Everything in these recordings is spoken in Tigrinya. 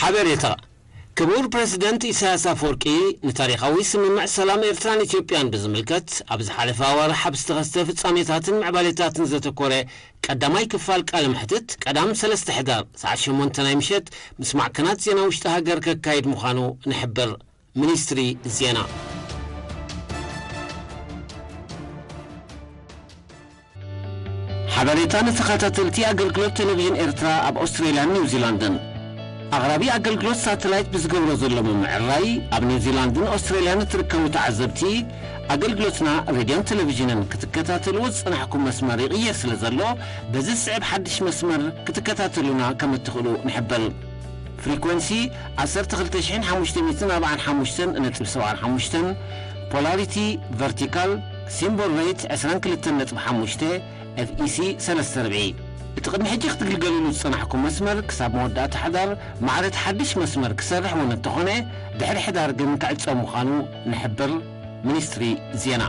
ሓበሬታ። ክቡር ፕረዚደንት ኢሳያስ ኣፈወርቂ ንታሪኻዊ ስምምዕ ሰላም ኤርትራን ኢትዮጵያን ብዝምልከት ኣብ ዝሓለፈ ኣዋርሕ ኣብ ዝተኸስተ ፍጻሜታትን ምዕባሌታትን ዘተኮረ ቀዳማይ ክፋል ቃለ መሕትት ቀዳም ሰለስተ ሕዳር ሰዓት ሸሞንተ ናይ ምሸት ምስ ማዕከናት ዜና ውሽጢ ሃገር ከካይድ ምዃኑ ንሕብር። ሚኒስትሪ ዜና። ሓበሬታ ንተኸታተልቲ ኣገልግሎት ቴሌቪዥን ኤርትራ ኣብ ኣውስትሬልያን ኒውዚላንድን። ኣቕራቢ ኣገልግሎት ሳተላይት ብዝገብሮ ዘሎ ምምዕራይ፣ ኣብ ኒውዚላንድን ኣውስትሬልያን እትርከቡ ተዓዘብቲ፣ ኣገልግሎትና ሬድዮን ቴሌቪዥንን ክትከታተልዎ ዝጸናሕኩም መስመር ይቕየር ስለ ዘሎ፣ በዚ ዝስዕብ ሓድሽ መስመር ክትከታተሉና ከም እትኽእሉ ንሕብር። ፍሪኮንሲ ዓሰርተ ክልተ ሽሕን ሓሙሽተ ሚእትን ኣርባዓን ሓሙሽተን ነጥቢ ሰብዓን ሓሙሽተን፣ ፖላሪቲ ቨርቲካል፣ ሲምቦል ሬት ዕስራን ክልተን ነጥቢ ሓሙሽተ፣ ኤፍ ኢ ሲ ሰለስተ ርብዒ። እቲ ቅድሚ ሕጂ ክትግልገሉሉ ዝጸናሕኩም መስመር ክሳብ መወዳእታ ሕዳር ማዕረ እቲ ሓድሽ መስመር ክሰርሕ እውን እንተኾነ፣ ድሕሪ ሕዳር ግን ክዕጸው ምዃኑ ንሕብር። ሚኒስትሪ ዜና።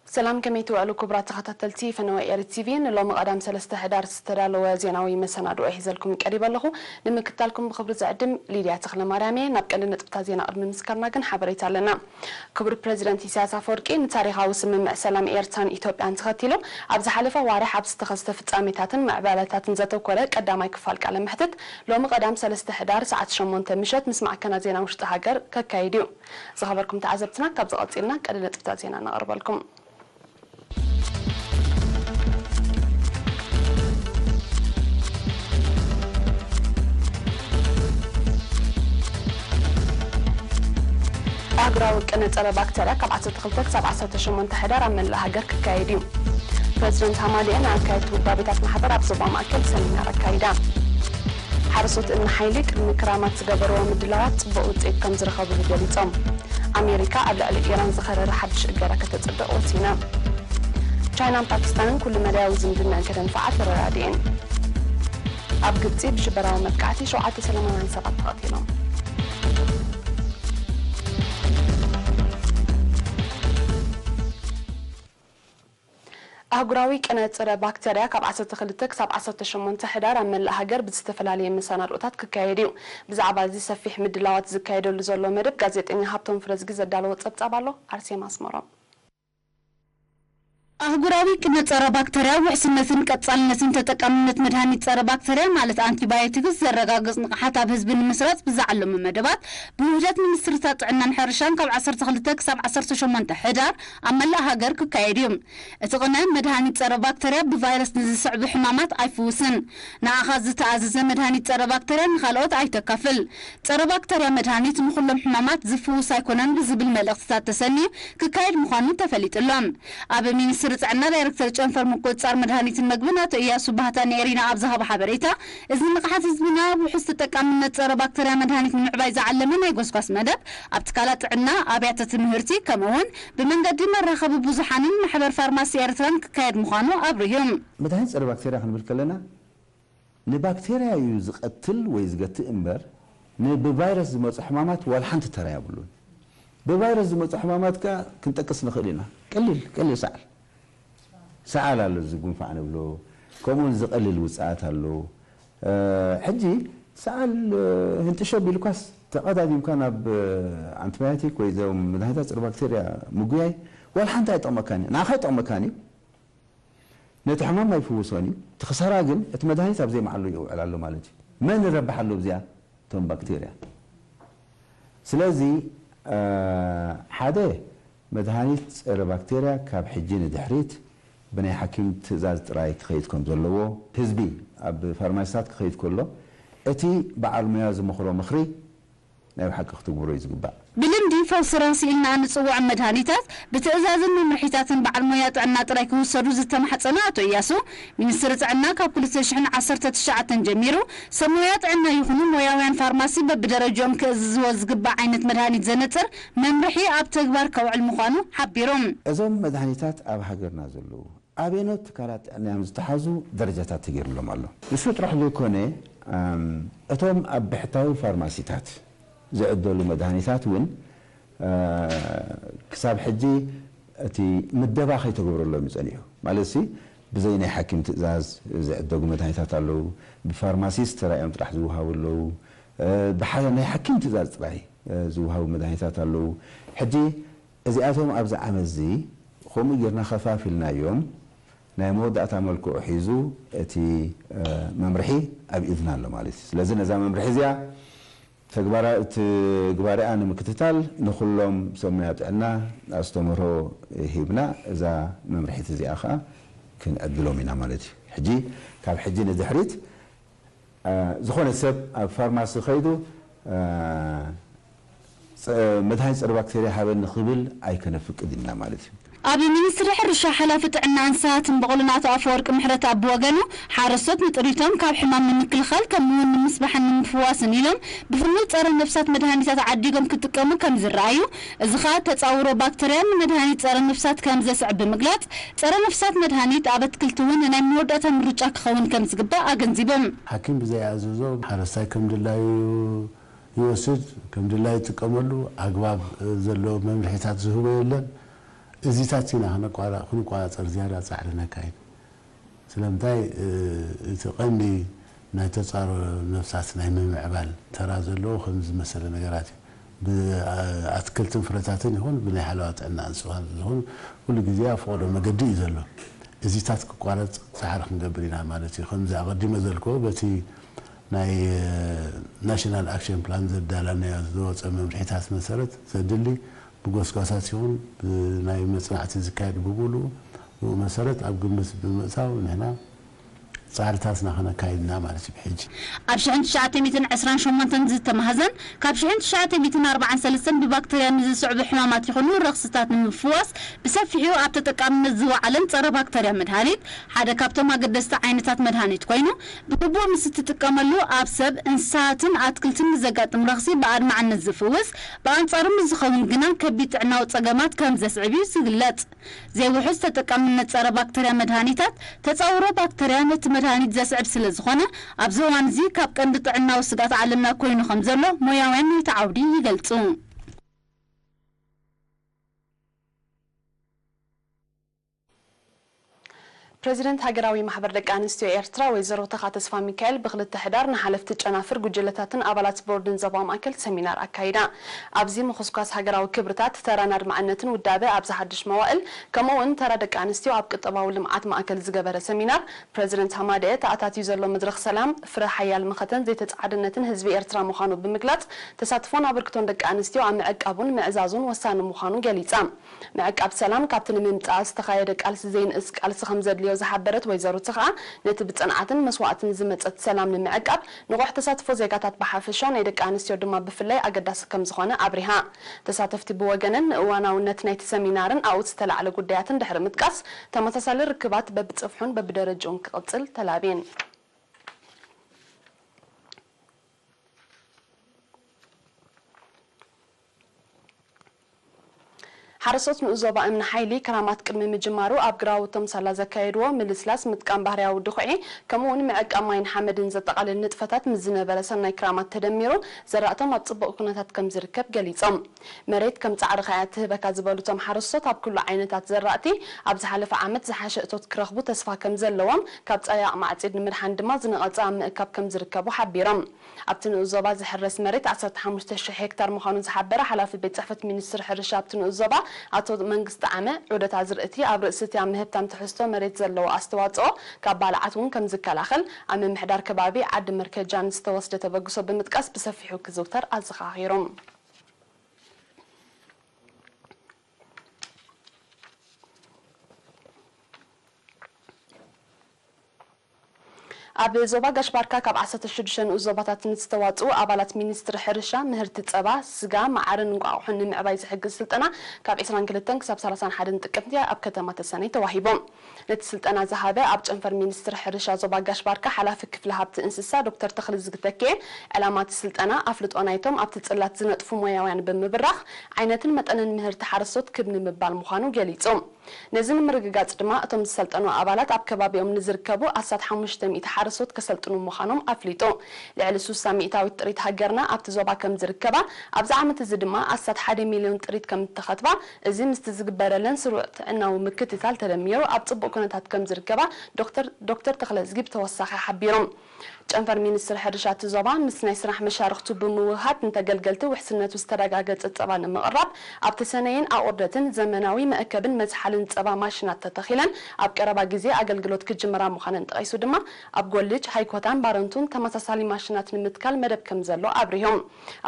ሰላም፣ ከመይ ትውዕሉ ክቡራት ተኸታተልቲ ፈነወ ኤሪ ቲቪ? ንሎሚ ቀዳም ሰለስተ ሕዳር ዝተዳለወ ዜናዊ መሰናድኦ ሒዘልኩም ቀሪበ ኣለኹ። ንምክትታልኩም ብኽብሪ ዝዕድም ሊድያ ተኽለማርያም እየ። ናብ ቀንዲ ነጥብታት ዜና ቅድሚ ምስካርና ግን ሓበሬታ ኣለና። ክቡር ፕረዚደንት ኢሳያስ ኣፈወርቂ ንታሪኻዊ ስምምዕ ሰላም ኤርትራን ኢትዮጵያን ተኸቲሉ ኣብ ዝሓለፈ ዋርሕ ኣብ ዝተኸስተ ፍጻሜታትን ምዕባለታትን ዘተኮረ ቀዳማይ ክፋል ቃለ መሕትት ሎሚ ቀዳም ሰለስተ ሕዳር ሰዓት ሸሞንተ ምሸት ምስ ማዕከናት ዜና ውሽጢ ሃገር ከካይድ እዩ። ዝኸበርኩም ተዓዘብትና፣ ካብዚ ቀጺልና ቀንዲ ነጥብታት ዜና ነቕርበልኩም። ኣህጉራዊ ቅነ ጸረ ባክተርያ ካብ ዓሰርተ ክልተ ክሳብ ዓሰርተ ሸሞንተ ሕዳር ኣብ መላእ ሃገር ክካየድ እዩ። ፕረዚደንት ሃማሊኤ ንኣካየድቲ ውዳቤታት ማሕበር ኣብ ዞባ ማእከል ሰሚናር ኣካይዳ። ሓረስቶት እምኒ ሓይሊ ቅድሚ ክራማት ዝገበርዎ ምድላዋት ጽቡቕ ውጽኢት ከም ዝረኸብሉ ገሊጾም። ኣሜሪካ ኣብ ልዕሊ ኢራን ዝኸረረ ሓድሽ እገዳ ከተጽድቕ ወሲና። ቻይናን ፓኪስታንን ኩሉ መዳያዊ ዝምድናኣን ከተንፍዓ ተረዳዲኤን። ኣብ ግብጺ ብሽበራዊ መጥቃዕቲ ሸውዓተ ሰላማውያን ሰባት ተቐቲሎም። ኣህጉራዊ ቅነ ጸረ ባክተርያ ካብ ዓሰርተ ክልተ ክሳብ ዓሰርተ ሸሞንተ ሕዳር ኣብ መላእ ሃገር ብዝተፈላለየ መሰናድኦታት ክካየድ እዩ። ብዛዕባ እዚ ሰፊሕ ምድላዋት ዝካየደሉ ዘሎ መደብ ጋዜጠኛ ሃብቶም ፍረዝጊ ዘዳለዎ ጸብጻብ ኣሎ። ኣርሴማ ኣስመሮም። ኣህጉራዊ ቅነ ጸረ ባክተርያ ውሕስነትን ቀጻልነትን ተጠቃምነት መድሃኒት ጸረ ባክተርያ ማለት ኣንቲባዮቲክስ ዘረጋግጽ ንቕሓት ኣብ ህዝቢ ንምስራጽ ብዝዓለሙ መደባት ብውህደት ሚኒስትርታት ጥዕናን ሕርሻን ካብ ዓሰርተ ክልተ ክሳብ ዓሰርተ ሸሞንተ ሕዳር ኣብ መላእ ሃገር ክካየድ እዩ። እቲ ቅነ መድሃኒት ጸረ ባክተርያ ብቫይረስ ንዝስዕቡ ሕማማት ኣይፍውስን። ንኣኻ ዝተኣዘዘ መድሃኒት ጸረ ባክተርያ ንኻልኦት ኣይተካፍል። ጸረ ባክተርያ መድሃኒት ንኹሎም ሕማማት ዝፍውስ ኣይኮነን ብዝብል መልእኽትታት ተሰንዩ ክካየድ ምዃኑ ተፈሊጡ ኣሎ። ኣብ ሚኒስትሪ ጥዕና ዳይሬክተር ጨንፈር ምቁጽጻር መድሃኒትን መግብን ኣቶ እያሱ ባህታ ንኤሪና ኣብ ዝሃቦ ሓበሬታ፣ እዚ ንቕሓት ህዝብና ኣብ ውሑስ ተጠቃምነት ጸረ ባክተርያ መድሃኒት ንምዕባይ ዝዓለመ ናይ ጎስጓስ መደብ ኣብ ትካላት ጥዕና፣ ኣብያተ ትምህርቲ፣ ከምኡ እውን ብመንገዲ መራኸቢ ብዙሓንን ማሕበር ፋርማሲ ኤርትራን ክካየድ ምዃኑ ኣብሪሁ። መድሃኒት ጸረ ባክተርያ ክንብል ከለና ንባክተርያ እዩ ዝቐትል ወይ ዝገትእ እምበር፣ ን-፣ ብቫይረስ ዝመጹ ሕማማት ዋላ ሓንቲ ተራ የብሉን። ብቫይረስ ዝመጹ ሕማማት ከኣ ክንጠቅስ ንኽእል ኢና። ቀሊል፣ ቀሊል ሰዓል። ሰዓል ኣሎ፣ እዚ ጉንፋዕ ንብሎ፣ ከምኡውን ዝቐልል ውጽኣት ኣሎ። እ፣ ሕጂ ሰዓል፣ እ፣ ህንጥሾ ቢልኳስ ተቐዳዲምካ ናብ፣ እ፣ ኣንቲባዮቲክ ወይ እዞም መድሃኒታት ጸረ ባክተርያ ምጉያይ ዋላ ሓንቲ ኣይጠቕመካን እዩ። ንዓኻ ኣይጠቕመካን እዩ። ነቲ ሕማም ኣይፍውሶን እዩ። እቲ ክሳራ ግን እቲ መድሃኒት ኣብ ዘይመዓሉ ይውዕል ኣሎ ማለት እዩ። መን ይረብሕ ኣሎ ብዚኣ? እቶም ባክቴርያ። ስለዚ፣ እ፣ ሓደ መድሃኒት ጸረ ባክቴርያ ካብ ሕጂ ንድሕሪት ብናይ ሓኪም ትእዛዝ ጥራይ ክኸይድ ከም ዘለዎ፣ ህዝቢ ኣብ ፋርማሲታት ክኸይድ ከሎ እቲ በዓል ሞያ ዝመኽሮ ምኽሪ ናይ ብሓቂ ክትግብሮ እዩ ዝግባእ። ብልምዲ ፈውሲ ረኽሲ ኢልና እንጽውዖም መድሃኒታት ብትእዛዝን መምርሒታትን በዓል ሞያ ጥዕና ጥራይ ክውሰዱ ዝተማሕጸነ ኣቶ እያሱ፣ ሚኒስትሪ ጥዕና ካብ ክልተ ሽሕን ዓሰርተ ትሽዓተን ጀሚሩ ሰብ ሞያ ጥዕና ይኹኑ ሞያውያን ፋርማሲ በብደረጅኦም ክእዝዝዎ ዝግባእ ዓይነት መድሃኒት ዘነጽር መምርሒ ኣብ ተግባር ከውዕል ምዃኑ ሓቢሩ። እዞም መድሃኒታት ኣብ ሃገርና ዘለዉ ኣበየኖት ትካላት ጥዕና እዮም ዝተሓዙ ደረጃታት ተገይሩሎም ኣሎ። ንሱ ጥራሕ ዘይኮነ፣ ኣም፣ እቶም ኣብ ብሕታዊ ፋርማሲታት ዝዕደሉ መድሃኒታት እውን፣ እ፣ ክሳብ ሕጂ እቲ ምደባ ከይተገብረሎም እዩ ጸኒሑ። ማለት ሲ፣ ብዘይ ናይ ሓኪም ትእዛዝ ዝዕደጉ መድሃኒታት ኣለዉ፣ ብፋርማሲስት ተራእዮም ጥራሕ ዝወሃቡ ኣለዉ፣ እ፣ ብሓ-፣ ናይ ሓኪም ትእዛዝ ጥራይ፣ እ፣ ዝወሃቡ መድሃኒታት ኣለዉ። ሕጂ እዚኣቶም ኣብዚ ዓመት እዚ ከምኡ ጌርና ከፋፊልናዮም፣ ናይ መወዳእታ መልክዑ ሒዙ እቲ፣ እ፣ መምርሒ ኣብ ኢድና ኣሎ ማለት እዩ። ስለዚ ነዛ መምርሒ እዚኣ ተግባራ-፣ ትግባሬኣ ንምክትታል ንኹሎም ሰብ ሞያ ጥዕና ኣስተምህሮ ሂብና፣ እዛ መምርሒት እዚኣ ኸዓ ክንዕድሎም ኢና ማለት እዩ። ሕጂ፣ ካብ ሕጂ ንድሕሪት፣ እ፣ ዝኾነ ሰብ ኣብ ፋርማሲ ከይዱ፣ እ፣ ጸ-፣ መድሃኒት ጸረ ባክቴርያ ሃበኒ ክብል ኣይከነፍቅድ ኢና ማለት እዩ። ኣብ ሚኒስትሪ ሕርሻ ሓላፊ ጥዕና እንስሳትን በቕሉን ኣቶ ኣፈወርቂ ምሕረተኣብ ብወገኑ፣ ሓረስቶት ንጥሪቶም ካብ ሕማም ንምክልኻል ከምኡውን ንምስባሕን ንምፍዋስን ኢሎም ብፍሉይ ጸረ ነፍሳት መድሃኒታት ዓዲጎም ክጥቀሙ ከም ዝረኣዩ፣ እዚ ኸኣ ተጻውሮ ባክተርያን ንመድሃኒት ጸረ ነፍሳት ከም ዘስዕብ ብምግላጽ፣ ጸረ ነፍሳት መድሃኒት ኣብ ኣትክልቲ እውን ናይ መወዳእታ ምርጫ ክኸውን ከም ዝግባእ ኣገንዚቦም። ሓኪም ብዘይኣዘዞ ሓረስታይ ከም ድላዩ ይወስድ፣ ከም ድላዩ ይጥቀመሉ፣ ኣግባብ ዘለዎ መምርሒታት ዝህቦ የለን። እዚታት ኢና ክነቋራ-፣ ክንቆጻጸር ዝያዳ ጻዕሪ ነካይድ። ስለምንታይ፣ እ፣ እቲ ቀንዲ ናይ ተጻሮ ነፍሳት ናይ ምምዕባል ተራ ዘለዎ ከምዚ ዝመሰለ ነገራት እዩ። ብኣትክልትን ፍረታትን ይኹን ብናይ ሓለዋ ጥዕና እንስሳን ዝኹን ኩሉ ግዜ ኣብ ፈቐዶ መገዲ እዩ ዘሎ። እዚታት ክቋረጽ ጻዕሪ ክንገብር ኢና ማለት እዩ። ከምዚ ኣቐዲመ ዘልክዎ በቲ ናይ፣ እ፣ ናሽናል ኣክሽን ፕላን ዘዳለናዮ ዝወጸ መምርሒታት መሰረት ዘድሊ ብጎስጓሳት ይኹን ብናይ መጽናዕቲ ዝካየድ ብምሉኡ ብኡ መሰረት ኣብ ግምት ብምእታው ንሕና ጻዕርታትና ከነካይድና ማለት እዩ። ብሕጂ ኣብ ሽሕን ትሽዓተ ሚእትን ዕስራን ሸሞንተን ዝተማህዘን ካብ ሽሕን ትሽዓተ ሚእትን ኣርባዓን ሰለስተን ብባክተርያ ንዝስዕቡ ሕማማት ይኹኑ ረኽስታት ንምፍዋስ ብሰፊሑ ኣብ ተጠቃምነት ዝወዓለን ጸረ ባክተርያ መድሃኒት ሓደ ካብቶም ኣገደስቲ ዓይነታት መድሃኒት ኮይኑ፣ ብግቡእ ምስ እትጥቀመሉ ኣብ ሰብ፣ እንስሳትን ኣትክልትን ንዘጋጥም ረኽሲ ብኣድማዕነት ዝፍውስ፣ ብኣንጻሩ ምስ ዝኸውን ግና ከቢድ ጥዕናዊ ጸገማት ከም ዘስዕብ እዩ ዝግለጽ። ዘይውሑስ ተጠቃምነት ጸረ ባክተርያ መድሃኒታት፣ ተጻውሮ ባክተርያ ነቲ መድሃኒት ዘስዕብ ስለ ዝኾነ፣ ኣብዚ እዋን እዚ ካብ ቀንዲ ጥዕናዊ ስግኣት ዓለምና ኮይኑ ከም ዘሎ ሞያውያን ናይቲ ዓውዲ ይገልጹ። ፕረዚደንት ሃገራዊ ማሕበር ደቂ ኣንስትዮ ኤርትራ ወይዘሮ ተኻ ተስፋ ሚካኤል ብክልተ ሕዳር ንሓለፍቲ ጨናፍር ጉጅለታትን ኣባላት ቦርድን ዞባዊ ማእከል ሰሚናር ኣካይዳ። ኣብዚ ምኹስኳስ ሃገራዊ ክብርታት፣ ተራን ኣድማዕነትን ውዳበ ኣብዚ ሓድሽ መዋእል፣ ከምኡ እውን ተራ ደቂ ኣንስትዮ ኣብ ቁጠባዊ ልምዓት ማእከል ዝገበረ ሰሚናር፣ ፕረዚደንት ሃማደኤ ተኣታትዩ ዘሎ መድረኽ ሰላም ፍረ ሓያል መኸተን ዘይተጻዓድነትን ህዝቢ ኤርትራ ምዃኑ ብምግላጽ፣ ተሳትፎን ኣበርክቶን ደቂ ኣንስትዮ ኣብ ምዕቃቡን ምዕዛዙን ወሳኒ ምዃኑ ገሊጻ። ምዕቃብ ሰላም ካብቲ ንምምጻእ ዝተኻየደ ቃልሲ ዘይንእስ ቃልሲ ከም ዘድልዮ ዝሓበረት ወይዘሮ ተኽኣ፣ ነቲ ብጽንዓትን መስዋእትን ዝመጸት ሰላም ንምዕቃብ ንቑሕ ተሳትፎ ዜጋታት ብሓፈሻ ናይ ደቂ ኣንስትዮ ድማ ብፍላይ ኣገዳሲ ከም ዝኾነ ኣብሪሃ። ተሳተፍቲ ብወገነን ንእዋናውነት ናይቲ ሰሚናርን ኣብኡ ዝተላዕለ ጉዳያትን ድሕሪ ምጥቃስ፣ ተመሳሳሊ ርክባት በብጽፍሑን በብደረጅኡን ክቕጽል ተላብየን። ሓረስቶት ንኡስ ዞባ እምኒ ሓይሊ ክራማት ቅድሚ ምጅማሩ ኣብ ግራውቶም ሳላ ዘካየድዎ ምልስላስ፣ ምጥቃም ባህርያዊ ድኹዒ፣ ከምኡ እውን ምዕቃብ ማይን ሓመድን ዘጠቓልል ንጥፈታት ምስ ዝነበረ ሰናይ ክራማት ተደሚሩ ዘራእቶም ኣብ ጽቡቕ ኩነታት ከም ዝርከብ ገሊጾም። መሬት ከም ጻዕርኻ እያ ትህበካ ዝበሉ እቶም ሓረስቶት፣ ኣብ ኩሉ ዓይነታት ዘራእቲ ኣብ ዝሓለፈ ዓመት ዝሓሸ እቶት ክረኽቡ ተስፋ ከም ዘለዎም፣ ካብ ጸያቕ ማዕጺድ ንምድሓን ድማ ዝነቐጸ ኣብ ምእካብ ከም ዝርከቡ ሓቢሮም። ኣብቲ ንኡስ ዞባ ዝሕረስ መሬት ዓሰርተ ሓሙሽተ ሽሕ ሄክታር ምዃኑ ዝሓበረ ሓላፊ ቤት ጽሕፈት ሚኒስትሪ ሕርሻ ኣብቲ ንኡስ ዞባ ኣቶ መንግስቲ ዓመ፣ ዑደት ኣዝርእቲ ኣብ ርእሲ እቲ ኣብ ምህብታም ትሕዝቶ መሬት ዘለዎ ኣስተዋጽኦ ካብ ባልዓት እውን ከም ዝከላኸል፣ ኣብ ምምሕዳር ከባቢ ዓዲ መርከጃ ንዝተወስደ ተበግሶ ብምጥቃስ ብሰፊሑ ክዝውተር ኣዘኻኺሮም። ኣብ ዞባ ጋሽ ባርካ ካብ ዓሰርተ ሽዱሽተ ንኡስ ዞባታት ንዝተዋፅኡ ኣባላት ሚኒስትሪ ሕርሻ፣ ምህርቲ ፀባ፣ ስጋ፣ መዓርን እንቋቑሖን ንምዕባይ ዝሕግዝ ስልጠና ካብ ዕስራን ክልተን ክሳብ ሰላሳን ሓደን ጥቅምቲ ኣብ ከተማ ተሰነይ ተዋሂቡ። ነቲ ስልጠና ዝሃበ ኣብ ጨንፈር ሚኒስትሪ ሕርሻ ዞባ ጋሽ ባርካ ሓላፊ ክፍሊ ሃብቲ እንስሳ ዶክተር ተኽልዝጊ ተኬ፣ ዕላማ እቲ ስልጠና ኣፍልጦ ናይቶም ኣብቲ ጽላት ዝነጥፉ ሞያውያን ብምብራኽ ዓይነትን መጠንን ምህርቲ ሓረስቶት ክብ ንምባል ምዃኑ ገሊጹ። ነዚ ንምርግጋጽ ድማ እቶም ዝሰልጠኑ ኣባላት ኣብ ከባቢኦም ንዝርከቡ ኣስታት ሓሙሽተ ሚእቲ ሓረስቶት ከሰልጥኑ ምዃኖም ኣፍሊጡ። ልዕሊ ስሳ ሚእታዊት ጥሪት ሃገርና ኣብቲ ዞባ ከም ዝርከባ፣ ኣብዚ ዓመት እዚ ድማ ኣስታት ሓደ ሚልዮን ጥሪት ከም እተኸትባ፣ እዚ ምስቲ ዝግበረለን ስሩዕ ጥዕናዊ ምክትታል ተደሚሩ ኣብ ጽቡቕ ኩነታት ከም ዝርከባ ዶክተር፣ ዶክተር ተኽለዝጊ ብተወሳኺ ሓቢሮም። ጨንፈር ሚኒስትሪ ሕርሻ እቲ ዞባ ምስ ናይ ስራሕ መሻርኽቱ ብምውህሃድ ንተገልገልቲ ውሕስነቱ ዝተረጋገጸ ጸባ ንምቕራብ ኣብ ተሰነይን ኣቑርደትን ዘመናዊ መእከብን መዝሓልን ጸባ ማሽናት ተተኺለን ኣብ ቀረባ ግዜ ኣገልግሎት ክጅምራ ምዃነን ጠቒሱ ድማ ኣብ ጎልጅ፣ ሃይኮታን ባረንቱን ተመሳሳሊ ማሽናት ንምትካል መደብ ከም ዘሎ ኣብሪሆም።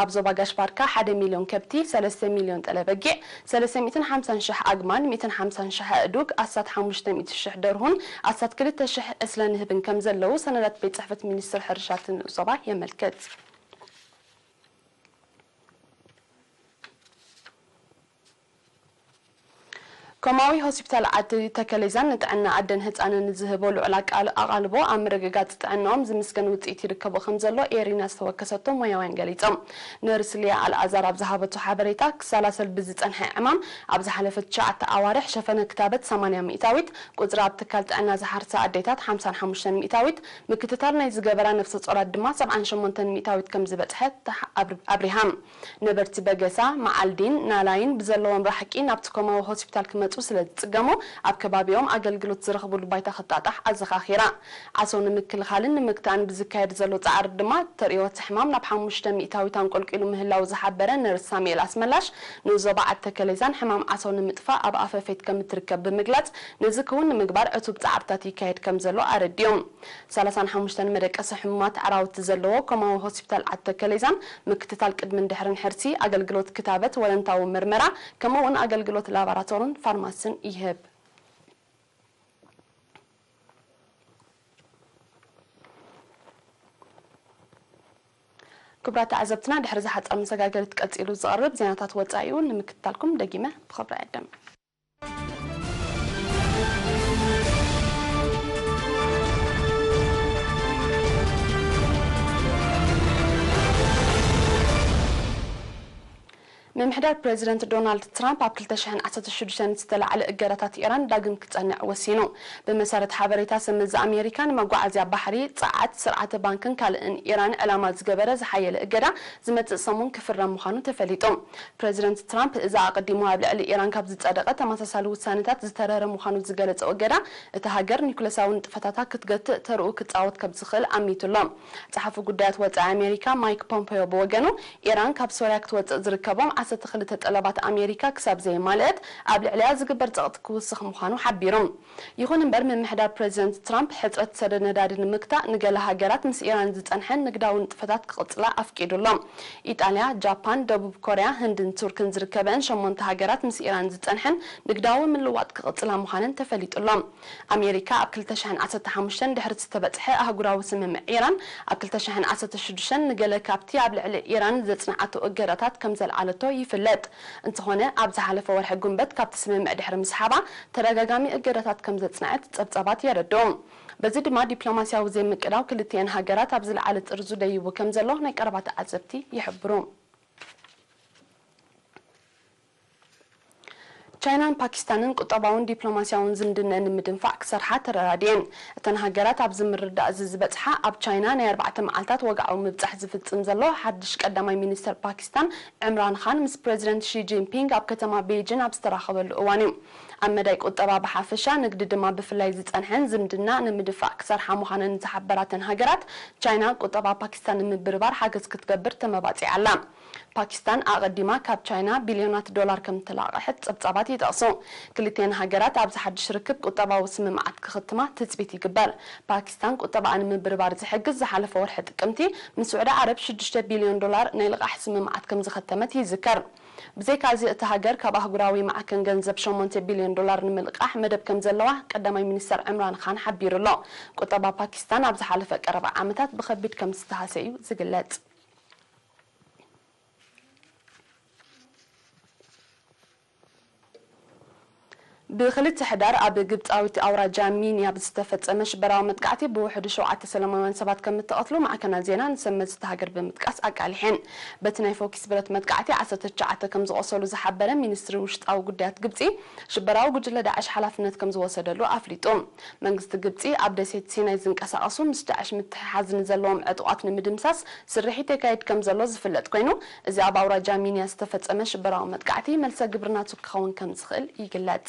ኣብ ዞባ ጋሽ ባርካ ሓደ ሚልዮን ከብቲ፣ ሰለስተ ሚልዮን ጠለ በጊዕ፣ ሰለስተ ሚእትን ሓምሳን ሽሕ ኣግማል፣ ሚእትን ሓምሳን ሽሕ ኣእዱግ፣ ኣስታት ሓሙሽተ ሚእቲ ሽሕ ደርሁን ኣስታት ክልተ ሽሕ ዕስለ ንህብን ከም ዘለዉ ሰነዳት ቤት ጽሕፈት ሚኒስትሪ ሕርሻ እቲ ንኡስ ዞባ የመልክት። ኮማዊ ሆስፒታል ዓዲ ተከሌዛን ንጥዕና ኣደን ህፃንን ዝህቦ ልዑል ኣቃል-፣ ኣቓልቦ ኣብ ምርግጋፅ ጥዕናኦም ዝምስገን ውፅኢት ይርከቦ ከም ዘሎ ኤሪና ዝተወከሰቶ ሞያውያን ገሊፆም። ነርስ ሊያ ኣልኣዛር ኣብ ዝሃበቶ ሓበሬታ፣ ክሰላሰል ብዝፀንሐ ዕማም ኣብ ዝሓለፈ ትሽዓተ ኣዋርሕ ሸፈነ ክታበት ሰማንያ ሚእታዊት፣ ቁፅሪ ኣብ ትካል ጥዕና ዝሓርሳ ኣዴታት ሓምሳን ሓሙሽተን ሚእታዊት፣ ምክትታል ናይ ዝገበራ ነፍሰ ጾራት ድማ ሰብዓን ሸሞንተን ሚእታዊት ከም ዝበፅሐ ተሓ-፣ ኣብሪ-፣ ኣብሪሃ። ነበርቲ በገሳ፣ መዓልዲን ናላይን ብዘለዎም ራሕቂ ናብቲ ኮማዊ ሆስፒታል ክመጹ ስለ ዝጽገሙ፣ ኣብ ከባቢኦም ኣገልግሎት ዝረኽብሉ ባይታ ክጣጣሕ ኣዘኻኺራ። ዓሶ ንምክልኻልን ንምግታእን ብዝካየድ ዘሎ ጻዕሪ ድማ፣ ተርእዮ እቲ ሕማም ናብ ሓሙሽተ ሚእታዊት ኣንቆልቂሉ ምህላዉ ዝሓበረ ነርስ ሳሙኤል ኣስመላሽ፣ ንዞባ ዓዲ ተከሌዛን ሕማም ዓሶ ንምጥፋእ ኣብ ኣፈፌት ከም እትርከብ ብምግላጽ፣ ነዚ ክውን ንምግባር ዕቱብ ጻዕርታት ይካየድ ከም ዘሎ ኣረዲኦም። ሰላሳን ሓሙሽተን መደቀሲ ሕሙማት ኣዕራውቲ ዘለዎ ኮማዊ ሆስፒታል ዓዲ ተከሌዛን ምክትታል ቅድምን ድሕርን ሕርሲ፣ ኣገልግሎት ክታበት፣ ወለንታዊ ምርመራ፣ ከምኡ እውን ኣገልግሎት ላቦራቶርን ፋርማስን ይህብ። ክቡራት ተዓዘብትና፣ ድሕሪ ዝሓጸር መሰጋገሪት ቀጺሉ ዝቐርብ ዜናታት ወጻኢ እውን ንምክትታልኩም ደጊመ ብኽብሪ እዕድም። ምምሕዳር ፕረዚደንት ዶናልድ ትራምፕ ኣብ ክልተ ሽሕን ዓሰርተ ሽዱሽተን ዝተላዕለ እገዳታት ኢራን ዳግም ክጸንዕ ወሲኑ። ብመሰረት ሓበሬታ ሰመዚ ኣሜሪካ፣ ንመጓዓዝያ ባሕሪ፣ ጸዓት፣ ስርዓተ ባንክን ካልእን ኢራን ዕላማ ዝገበረ ዝሓየለ እገዳ ዝመጽእ ሰሙን ክፍረም ምዃኑ ተፈሊጡ። ፕረዚደንት ትራምፕ እዚ ኣቐዲሙ ኣብ ልዕሊ ኢራን ካብ ዝጸደቐ ተመሳሳሊ ውሳነታት ዝተረረ ምዃኑ ዝገለጸ እገዳ፣ እታ ሃገር ኒኩለሳዊ ንጥፈታታ ክትገትእ ተርኡ ክጻወት ከም ዝኽእል ኣሚቱ ኣሎ። ጸሓፊ ጉዳያት ወጻኢ ኣሜሪካ ማይክ ፖምፔዮ ብወገኑ፣ ኢራን ካብ ሶርያ ክትወጽእ ዝርከቦም ዓሰርተ ክልተ ጠለባት ኣሜሪካ ክሳብ ዘየማልአት፣ ኣብ ልዕሊኣ ዝግበር ጸቕጢ ክውስኽ ምዃኑ ሓቢሩ። ይኹን እምበር፣ ምምሕዳር ፕረዚደንት ትራምፕ ሕጽረት ሰደድ ነዳዲ ንምግታእ፣ ንገለ ሃገራት ምስ ኢራን ዝጸንሐ ንግዳዊ ንጥፈታት ክቕጽላ ኣፍቂዱ ኣሎ። ኢጣልያ፣ ጃፓን፣ ደቡብ ኮርያ፣ ህንድን ቱርክን ዝርከበአን ሸሞንተ ሃገራት ምስ ኢራን ዝጸንሐን ንግዳዊ ምልውዋጥ ክቕጽላ ምዃነን ተፈሊጡ ኣሎ። ኣሜሪካ ኣብ ክልተ ሽሕን ዓሰርተ ሓሙሽተን ድሕሪ ዝተበጽሐ ኣህጉራዊ ስምምዕ ኢራን፣ ኣብ ክልተ ሽሕን ዓሰርተ ሽዱሽተን ንገለ ካብቲ ኣብ ልዕሊ ኢራን ዘጽንዓቶ እገዳታት ከም ዘልዓለቶ ይፍለጥ። እንተኾነ፣ ኣብ ዝሓለፈ ወርሒ ጉንበት ካብቲ ስምምዕ ድሕሪ ምስሓባ፣ ተደጋጋሚ እገዳታት ከም ዘጽንዐት ጸብጻባት የረድኡ። በዚ ድማ ዲፕሎማስያዊ ዘይምቅዳው ክልቲኤን ሃገራት ኣብ ዝለዓለ ጥርዙ ደይቡ ከም ዘሎ ናይ ቀረባ ተዓዘብቲ ይሕብሩ። ቻይናን ፓኪስታንን ቁጠባውን ዲፕሎማስያውን ዝምድነን ንምድንፋዕ ክሰርሓ ተረዳዲኤን። እተን ሃገራት ኣብዚ ምርድዳእ እዚ ዝበጽሓ፣ ኣብ ቻይና ናይ ኣርባዕተ መዓልታት ወግዓዊ ምብጻሕ ዝፍጽም ዘሎ ሓድሽ ቀዳማይ ሚኒስተር ፓኪስታን ዕምራን ኻን ምስ ፕረዚደንት ሺ ጂንፒንግ ኣብ ከተማ ቤይጂን ኣብ ዝተራኸበሉ እዋን እዩ። ኣብ መዳይ ቁጠባ ብሓፈሻ፣ ንግዲ ድማ ብፍላይ ዝጸንሐን ዝምድና ንምድንፋዕ ክሰርሓ ምዃነን ዝሓበራ እተን ሃገራት፣ ቻይና ቁጠባ ፓኪስታን ንምብርባር ሓገዝ ክትገብር ተመባጺዓ ኣላ። ፓኪስታን ኣቐዲማ ካብ ቻይና ቢልዮናት ዶላር ከም እተላቐሐት ጸብጻባት ይጠቕሱ። ክልቲኤን ሃገራት ኣብዚ ሓድሽ ርክብ ቁጠባዊ ስምምዓት ክኽትማ ትጽቢት ይግበር። ፓኪስታን ቁጠባኣ ንምብርባር ዝሕግዝ ዝሓለፈ ወርሒ ጥቅምቲ ምስ ስዑዲ ዓረብ ሽዱሽተ ቢልዮን ዶላር ናይ ልቓሕ ስምምዓት ከም ዝኸተመት ይዝከር። ብዘይካዚ፣ እታ ሃገር ካብ ኣህጉራዊ ማዕከን ገንዘብ ሸሞንተ ቢልዮን ዶላር ንምልቃሕ መደብ ከም ዘለዋ ቀዳማይ ሚኒስተር ዕምራን ኻን ሓቢሩ ኣሎ። ቁጠባ ፓኪስታን ኣብ ዝሓለፈ ቀረባ ዓመታት ብኸቢድ ከም ዝተሃሰ እዩ ዝግለጽ። ብክልተ ሕዳር ኣብ ግብጻዊት ኣውራጃ ሚንያ ብዝተፈጸመ ሽበራዊ መጥቃዕቲ ብውሕዱ ሸውዓተ ሰላማውያን ሰባት ከም እተቐትሉ ማዕከናት ዜና ንሰመዝቲ ሃገር ብምጥቃስ ኣቃሊሐን። በቲ ናይ ፎኪስ ብረት መጥቃዕቲ ዓሰርተ ትሽዓተ ከም ዝቖሰሉ ዝሓበረ ሚኒስትሪ ውሽጣዊ ጉዳያት ግብጺ፣ ሽበራዊ ጉጅለ ዳዕሽ ሓላፍነት ከም ዝወሰደሉ ኣፍሊጡ። መንግስቲ ግብጺ ኣብ ደሴት ሲናይ ዝንቀሳቐሱ ምስ ዳዕሽ ምትሕሓዝ ንዘለዎም ዕጡቓት ንምድምሳስ ስርሒት የካይድ ከም ዘሎ ዝፍለጥ ኮይኑ፣ እዚ ኣብ ኣውራጃ ሚንያ ዝተፈጸመ ሽበራዊ መጥቃዕቲ መልሰ ግብሪ ናቱ ክኸውን ከም ዝኽእል ይግለጽ።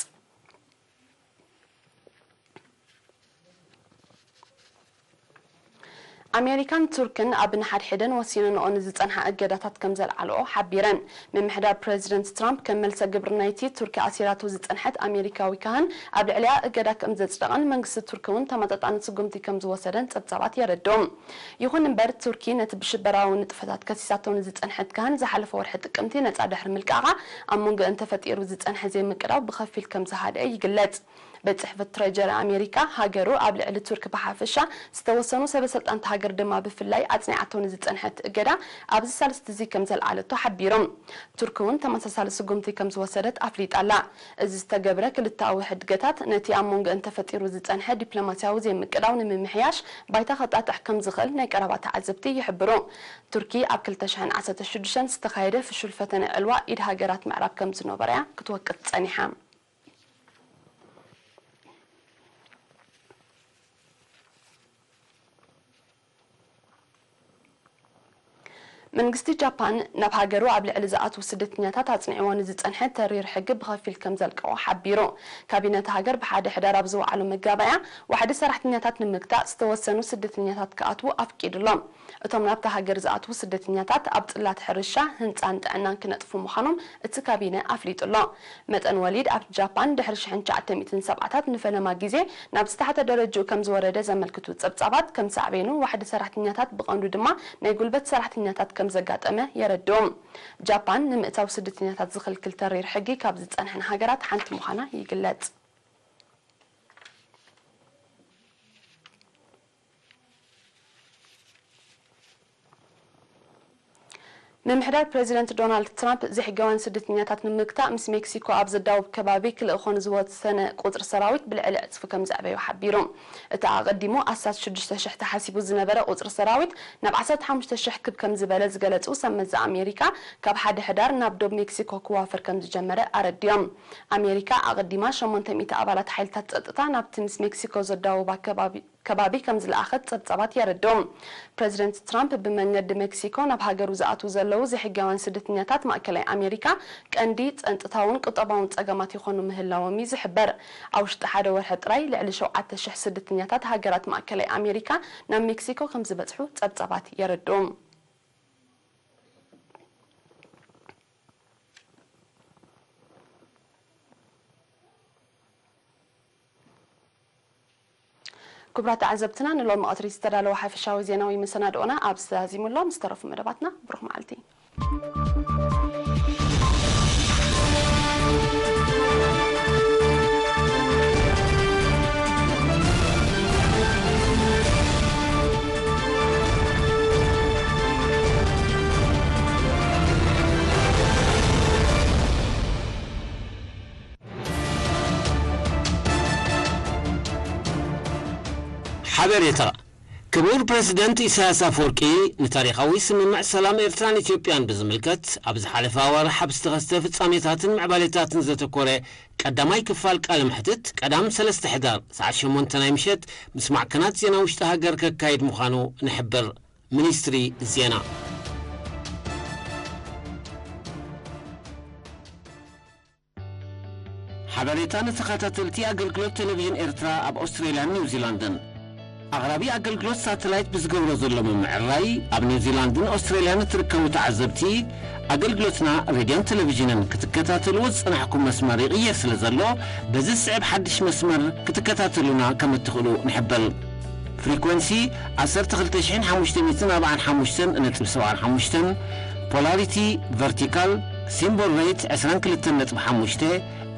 ኣሜሪካን ቱርክን ኣብ ንሓድሕደን ወሲነንኦ ንዝጸንሓ እገዳታት ከም ዘልዓልኦ ሓቢረን። ምምሕዳር ፕረዚደንት ትራምፕ ከም መልሰ ግብሪ ናይቲ ቱርኪ ኣሲራቶ ዝጸንሐት ኣሜሪካዊ ካህን ኣብ ልዕሊኣ እገዳ ከም ዘጽደቐን መንግስቲ ቱርኪ እውን ተመጣጣኒ ስጉምቲ ከም ዝወሰደን ጸብጻባት የረድኡ። ይኹን እምበር፣ ቱርኪ ነቲ ብሽበራዊ ንጥፈታት ከሲሳቶ ንዝጸንሐት ካህን ዝሓለፈ ወርሒ ጥቅምቲ ነጻ ድሕሪ ምልቃቓ፣ ኣብ መንጎ እንተፈጢሩ ዝጸንሐ ዘይምቅዳው ብኸፊል ከም ዝሃደአ ይግለጽ። ቤት ጽሕፈት ትሬጀሪ ኣሜሪካ፣ ሃገሩ ኣብ ልዕሊ ቱርኪ ብሓፈሻ፣ ዝተወሰኑ ሰበ ስልጣን እታ ሃገር ድማ ብፍላይ ኣጽኒዓቶ ንዝጸንሐት እገዳ ኣብዚ ሳልስቲ እዚ ከም ዘልዓለቶ ሓቢሮም። ቱርኪ እውን ተመሳሳሊ ስጉምቲ ከም ዝወሰደት ኣፍሊጣ ኣላ። እዚ ዝተገብረ ክልተኣዊ ሕድገታት ነቲ ኣብ መንጎ እንተፈጢሩ ዝጸንሐ ዲፕሎማስያዊ ዘይምቅዳው ንምምሕያሽ ባይታ ከጣጥሕ ከም ዝኽእል ናይ ቀረባ ተዓዘብቲ ይሕብሩ። ቱርኪ ኣብ ክልተ ሽሕን ዓሰርተ ሽዱሽተን ዝተኻየደ ፍሹል ፈተነ ዕልዋ ኢድ ሃገራት ምዕራብ ከም ዝነበረ'ያ ክትወቅስ ጸኒሓ። መንግስቲ ጃፓን ናብ ሃገሩ ኣብ ልዕሊ ዝኣትዉ ስደተኛታት ኣጽኒዕዎ ንዝጸንሐ ተሪር ሕጊ ብኸፊል ከም ዘልቀቖ ሓቢሩ። ካቢነ እታ ሃገር ብሓደ ሕዳር ኣብ ዝወዓሎ መጋባእያ፣ ዋሕዲ ሰራሕተኛታት ንምግታእ ዝተወሰኑ ስደተኛታት ክኣትዉ ኣፍቂዱ ኣሎ። እቶም ናብታ ሃገር ዝኣትዉ ስደተኛታት ኣብ ጽላት ሕርሻ፣ ህንጻን ጥዕናን ክነጥፉ ምዃኖም እቲ ካቢነ ኣፍሊጡ ኣሎ። መጠን ወሊድ ኣብ ጃፓን ድሕሪ ሽሕን ትሽዓተ ሚእትን ሰብዓታት ንፈለማ ግዜ ናብ ዝተሓተ ደረጅኡ ከም ዝወረደ ዘመልክቱ ጸብጻባት፣ ከም ሳዕቤኑ ዋሕዲ ሰራሕተኛታት ብቐንዱ ድማ ናይ ጉልበት ሰራሕተኛታት ከም ዘጋጠመ የረድኡ። ጃፓን ንምእታው ስደተኛታት ዝኽልክል ተሪር ሕጊ ካብ ዝጸንሐን ሃገራት ሓንቲ ምዃና ይግለጽ። ምምሕዳር ፕረዚደንት ዶናልድ ትራምፕ፣ ዘይሕጋውያን ስደተኛታት ንምግታእ ምስ ሜክሲኮ ኣብ ዘዳውብ ከባቢ ክልእኾ ንዝወሰነ ቁጽሪ ሰራዊት ብልዕሊ ዕጽፊ ከም ዘዕበዮ ሓቢሩ። እቲ ኣቐዲሙ ኣስታት ሽዱሽተ ሽሕ ተሓሲቡ ዝነበረ ቁጽሪ ሰራዊት ናብ ዓሰርተ ሓሙሽተ ሽሕ ክብ ከም ዝበለ ዝገለጹ ሰብ መዚ ኣሜሪካ፣ ካብ ሓደ ሕዳር ናብ ዶብ ሜክሲኮ ክዋፈር ከም ዝጀመረ ኣረዲኦም። ኣሜሪካ ኣቐዲማ ሸሞንተ ሚእቲ ኣባላት ሓይልታት ጸጥታ ናብቲ ምስ ሜክሲኮ ዘዳውባ ከባቢ ከባቢ ከም ዝለኣኸት ጸብጻባት የረድኡ። ፕረዚደንት ትራምፕ ብመንገዲ ሜክሲኮ ናብ ሃገሩ ዝኣትዉ ዘለዉ ዘይሕጋውያን ስደተኛታት ማእከላይ ኣሜሪካ ቀንዲ ጸንጥታውን ቁጠባውን ጸገማት ይኾኑ ምህላዎም እዩ ዝሕበር። ኣብ ውሽጢ ሓደ ወርሒ ጥራይ ልዕሊ ሸውዓተ ሽሕ ስደተኛታት ሃገራት ማእከላይ ኣሜሪካ ናብ ሜክሲኮ ከም ዝበጽሑ ጸብጻባት የረድኡ። ክቡራት ተዓዘብትና፣ ንሎሚ ቀትሪ ዝተዳለወ ሓፈሻዊ ዜናዊ መሰናድኦና ኣብዚ ተዛዚሙ ኣሎ። ምስ ተረፉ መደባትና ብሩኽ መዓልቲ። ሓበሬታ። ክቡር ፕረዚደንት ኢሳያስ ኣፈወርቂ ንታሪኻዊ ስምምዕ ሰላም ኤርትራን ኢትዮጵያን ብዝምልከት ኣብ ዝሓለፈ ኣዋርሕ ኣብ ዝተኸስተ ፍጻሜታትን ምዕባሌታትን ዘተኮረ ቀዳማይ ክፋል ቃለ መሕትት ቀዳም ሰለስተ ሕዳር ሰዓት ሸሞንተ ናይ ምሸት ምስ ማዕከናት ዜና ውሽጢ ሃገር ከካይድ ምዃኑ ንሕብር። ሚኒስትሪ ዜና። ሓበሬታ ንተኸታተልቲ ኣገልግሎት ቴሌቪዥን ኤርትራ ኣብ ኣውስትሬልያን ኒውዚላንድን። ኣቕራቢ ኣገልግሎት ሳተላይት ብዝገብሮ ዘሎ ምምዕራይ፣ ኣብ ኒውዚላንድን ኣውስትሬልያን እትርከቡ ተዓዘብቲ ኣገልግሎትና ሬድዮን ቴሌቪዥንን ክትከታተልዎ ዝጸናሕኩም መስመር ይቕየር ስለ ዘሎ፣ በዚ ዝስዕብ ሓድሽ መስመር ክትከታተሉና ከም እትኽእሉ ንሕብር። ፍሪኮንሲ ዓሰርተ ክልተ ሽሕን ሓሙሽተ ሚእትን ኣርባዓን ሓሙሽተን ነጥቢ ሰብዓን ሓሙሽተን፣ ፖላሪቲ ቨርቲካል ሲምቦል ሬት ዕስራን ክልተን ነጥቢ ሓሙሽተ፣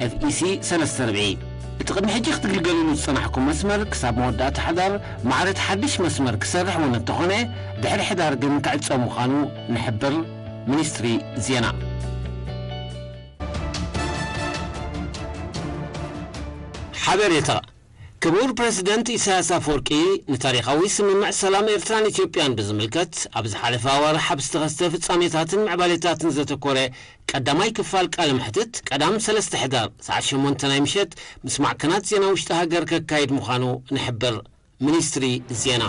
ኤፍ ኢ ሲ ሰለስተ ርብዒ። እቲ ቅድሚ ሕጂ ክትግልገልሉ ዝጸናሕኩም መስመር ክሳብ መወዳእታ ሕዳር ማዕረ እቲ ሓድሽ መስመር ክሰርሕ እውን እንተኾነ፣ ድሕሪ ሕዳር ግን ክዕጸው ምዃኑ ንሕብር። ሚኒስትሪ ዜና። ሓበሬታ። ክቡር ፕረሲደንት ኢሳያስ ኣፈወርቂ ንታሪኻዊ ስምምዕ ሰላም ኤርትራን ኢትዮጵያን ብዝምልከት ኣብ ዝሓለፈ ኣዋርሕ ኣብ ዝተኸስተ ፍጻሜታትን ምዕባሌታትን ዘተኮረ ቀዳማይ ክፋል ቃለ መሕትት ቀዳም ሰለስተ ሕዳር ሰዓት ሸሞንተ ናይ ምሸት ምስ ማዕከናት ዜና ውሽጢ ሃገር ከካይድ ምዃኑ ንሕብር። ሚኒስትሪ ዜና።